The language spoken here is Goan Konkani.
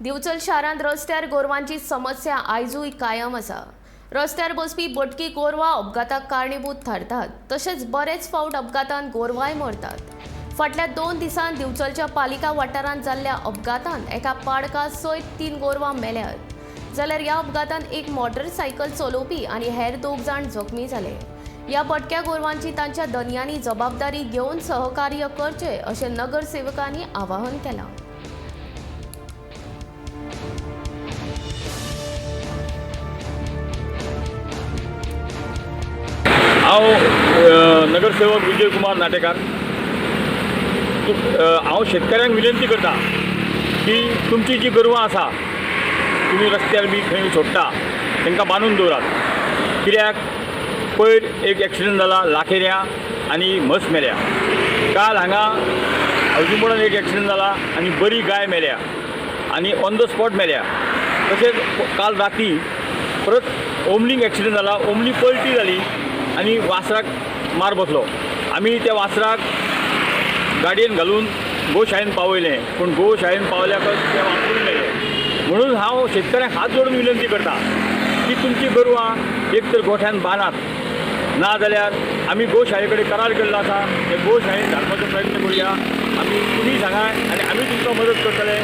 दिवचल शारांत रस्त्यार गोरवांची समस्या आयजूय कायम आसा. रस्त्यार बसपी बटकी गोरवां अपघाताक कारणीभूत थारतात, तशेंच बरेच फावट अपघातान गोरवांय मरतात. फाटल्या 2 दिसांत दिवचलच्या पालिका वाठारांत जाल्ल्या अपघातान एका पाडका सयत 3 गोरवां मेल्यात, जाल्यार ह्या अपघातान एक मोटरसायकल चलोवपी आनी हेर 2 जाण जखमी जाले. ह्या बटक्या गोरवांची तांच्या धनयांनी जबाबदारी घेवन सहकार्य करचें अशें नगरसेवकांनी आवाहन केलां. हांव नगरसेवक विजय कुमार नाटेकार. हांव शेतकऱ्यांक विनंती करता की तुमची जी गोरवां आसा तुमी रस्त्यार बी खंय सोडटा तांकां बांदून दवरात. कित्याक पयर एक एक्सिडंट जाला, लाखेऱ्या आनी म्हस मेल्या. काल हांगा अजुमोडान एक एक्सिडंट जाला आनी बरी गाय मेल्या आनी ऑन the spot मेल्या. तशेंच काल राती परत ओमनीक एक्सिडंट जाला, ओमनी पलटी जाली आनी वासराक मार बसलो. आमी त्या वासराक गाडयेन घालून गोशाळेन पावयलें, पूण गोशाळेन पावल्याकच तें वासरूय मेलें. म्हणून हांव शेतकऱ्यांक हात जोडून विनंती करता की तुमची गोरवां एक तर गोठ्यान बांदात, ना जाल्यार आमी गोशाळे कडेन करार केल्लो आसा, ते गोशाळेन धाडपाचो प्रयत्न करुया. आमी तुमी सांगा आनी आमी तुमकां मदत करतले.